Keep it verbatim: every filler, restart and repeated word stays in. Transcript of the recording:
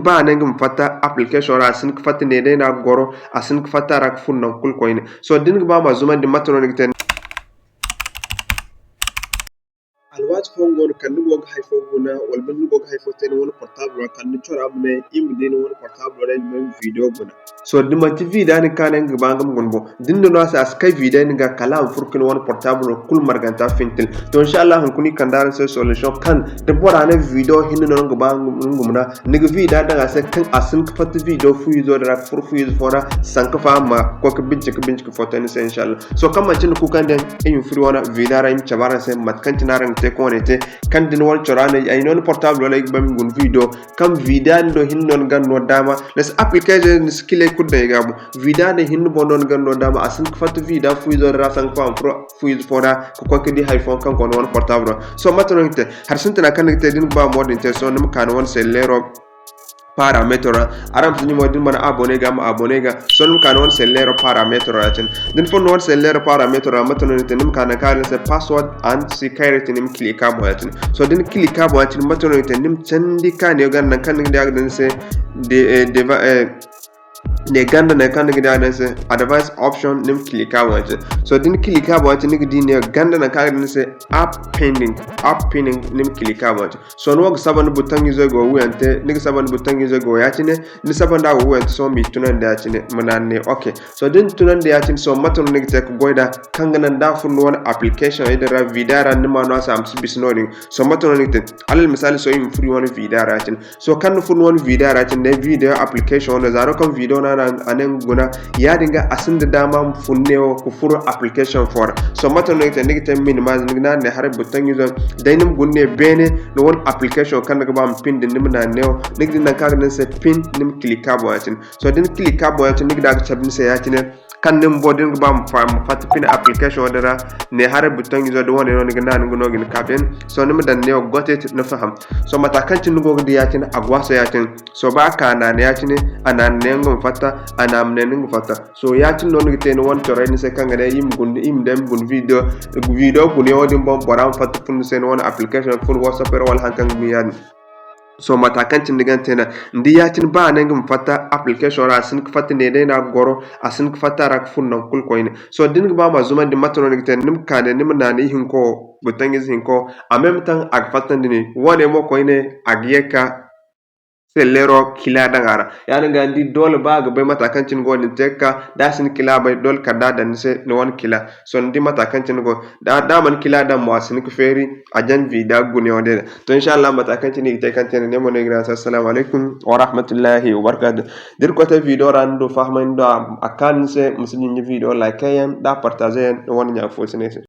Ba ne nga ma fatta application ra, a sin ka fatta ne day no a ga goro, a sin ka fatta a ra ka furo nangu kulu koyne. So da ni ga ba ma zumandi, mate no ni ga te? Alwaati fooyaŋ go no, kala ni go ga hay fo guna, wala binde ni go ga hay fo te ni wane portable ra, kala ni cora ma ne, i ma di ni wane portable ra, i ma video guna. So da manti vida ni ka ne nga ga ba nga ma guna boŋ, da ni na no a se, a si kay vida ni ga, kala a ma furo ka ni wane portable kulu marganta fintin. To, inshallah, hunkuna i kande araŋ se solution kaŋ da bora ne video hinne no nga ga ba nga ma guna, ni ga vida daŋ a se kaŋ a si hin ka fatta video fu izo din ra ka furo fu izo fo ra, sanka fa a ma koy ka bincika bincika foto ni se, inshallah. So kaŋ manti ni kuukandiyaŋ, i ma furo wane vida ra, i ma cabe araŋ se mate kaŋ cine araŋ ga te ka wane te, kaŋ da ni wane cora no ay no ni portable wala ay ga ba ma guna video, kaŋ vida din do hinne no ni ga no daama. Ni si application, ni si kilay kulu daŋ i ga boŋ. Vida din hinne boŋ no ni ga no daama, a si hin ka fatta vida fu izo din ra sanka fa a ma furo fu izo fo ra ka koy ka di hay fooyaŋ kaŋ go ni wane portable ra. So mate no ni ga te? Hari sintina kaŋ ni ga te da ni ga ba mo din te, so ni ma ka ni wane selleero parameter ra. Araŋ ma si ɲumo da ni mana abonné ga, ma abonné ga. So ni ma ka ni wane selleero parameter ra ya-cine. Da ni furo ni wane selleero parameter ra, mate no ni ga te? Ni ma ka nangu kaŋ a ga daŋ ni se password and security, ni ma click a boŋ ya-cine. So da ni click a boŋ ya-cine, mate no ni ga te? Ni ma candi ka ne ganda nangu kaŋ ni ga di a ga daŋ ni se de, eh, deva-, eh, ne ganda nangu kaŋ ni ga di a ga daŋ ni se advanced option, ni ma click a boŋ ya-cine. So da ni click a boŋ ya-cine, ni ga di ne ganda nangu kaŋ a ga daŋ ni se app pinning, app pinning, ni ma click a boŋ ya-cine. So ni wo ga saba ni bouton izo go wuyante, ni ga saba ni bouton izo go ya-cine, ni saba nda go wuyante, so ma i tunandi ya-cine, ma naani ne, ok. So da ni tunandi ya-cine, so mate no ni ga te ka goy da, kaŋ ga naŋ da a furo ni wane application din ra, vida ra, ni ma no a se a ma si bisa no-din. So mate no ni ga te? Alal misali, so i ma furo i wane vida ra ya-cine. So kaŋ ni furo ni wane vida ra ya-cine, ne video application wane, za no kaŋ video no a ne nga guna, ya-din ga a sinda daama ma fun neewo ka furo application fo ra. So mate no ni ga te? Ni ga te minimize, ni ga naani ne haray bouton izo, day ni ma guna ne beene, ni wane application kaŋ ni ga ba ma pin din, ni ma naani neewo, ni ga di nangu kaŋ a ga daŋ ni se pin, ni ma click a boŋ ya-cine. So da ni click a boŋ ya-cine, ni ga di a ga cabe ni se ya-cine, kaŋ ni bumbo da ni ga ba ma fa-, ma fatta pin application wo din ra, ne haray bouton izo da wane no ni ga naani nga no ga ni ka beene. So ni ma daŋ neewo got it, ni faham. So mata kaŋ cine ni go ga di ya-cine, a go a se ya-cine. So ba a ka naani ya-cine, a naani ne nga ma fatta, a naani ne nga ma fatta. So ya-cine no ni ga te ni wane corey ni se kaŋ ga ne i ma guna, i ma day ma guna video, video gunayaŋo din boŋ, bora ma fatta fun ni se ni wane application fun WhatsApp ra wala haŋ kaŋ ga ni ya-din. So mata kaŋ cine ni ga te na, ni di ya-cine ba a ne nga ma fatta application ra, a si hin ka fatta ne day no a ga goro, a si hin ka fatta a ra ka fun nangu kulu koyne. So da ni ga ba ma zumandi, mate no ni ga te? Ni ma ka ne, ni ma naani ihinko, bouton ize hinko, en même temps a ga fattandi ni wane mo koyne, a ga ye ka selleero kila daŋ a ra. Ya-din ga ni di doole ba a ga bay mata kaŋ cine go din te ka ka, da a si ni kila bay, doole kala da a daŋ ni se ni wane kila. So ni di mata kaŋ cine go, da, da a mana kila daŋ mo, a si hin ka feeri, a jan vida gunayaŋo day. To, inshallah, mata kaŋ cine i ga te kaŋ te ne, ne mo no i ga ne a se assalamu alaykum wa rahmatullahi wa barakatuh. Da Irkoy te video ra ni du fahamay, ni du a, a kaanu ni se, ma si jinji video like yaŋ da partage yaŋ, ni wane ɲa fo si ne se.